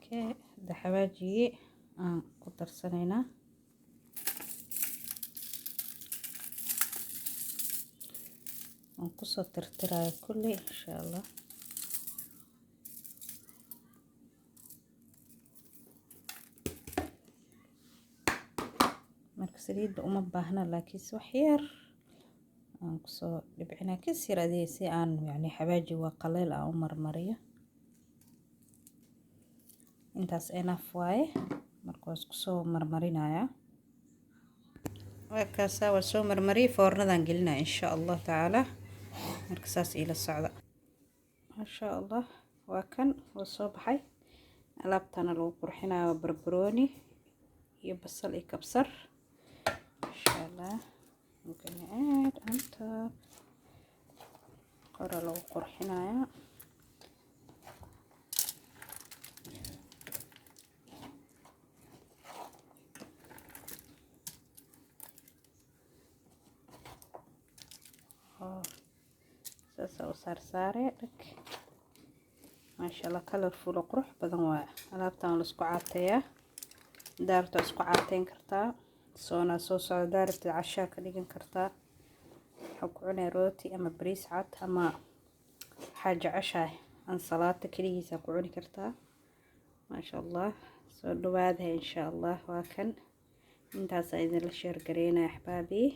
Okay, hadda xawaajigii aan ku darsanaynaa. Waan kusoo tirtiraya kulli, insha Allah. Marka saliidda uma baahna, laakiinse wax yar aan kusoo dhibcinaa, kis yar adii, si aan yani xawaaji waa qaleyl aan u marmariyo. Intaas enough waaye. Marka waa isku soo marmarinayaa. Waa kaasaa, waa soo marmariyay, foornadaan gelinaya, insha Allah tacaala. Marka saas iila socda. Maasha Allah, waa kan, waa soo baxay. Alaabtana lagu qurxinayo waa barbarooni iyo basal iyo kabsar, insha Allah. I'm gonna add on top, qora lagu qurxinayaa. Saasaa u saarsaare dhag. Maasha Allah, colorful oo qurux badan waa. Alaabtan waa laisku caateeyaa, daarta isku caateyn kartaa. Soona soo socda, daarabtid cashaa ka dhigan kartaa. Waxaa ku cunaya rooti ama bariis cad ama waxaa jeceshahay, ansalaata keligiisa ku cuni kartaa. Maasha Allah, soo dhawaadaha, insha Allah. Waa kan, intaasaa idinla share gareynaya, axbaabii.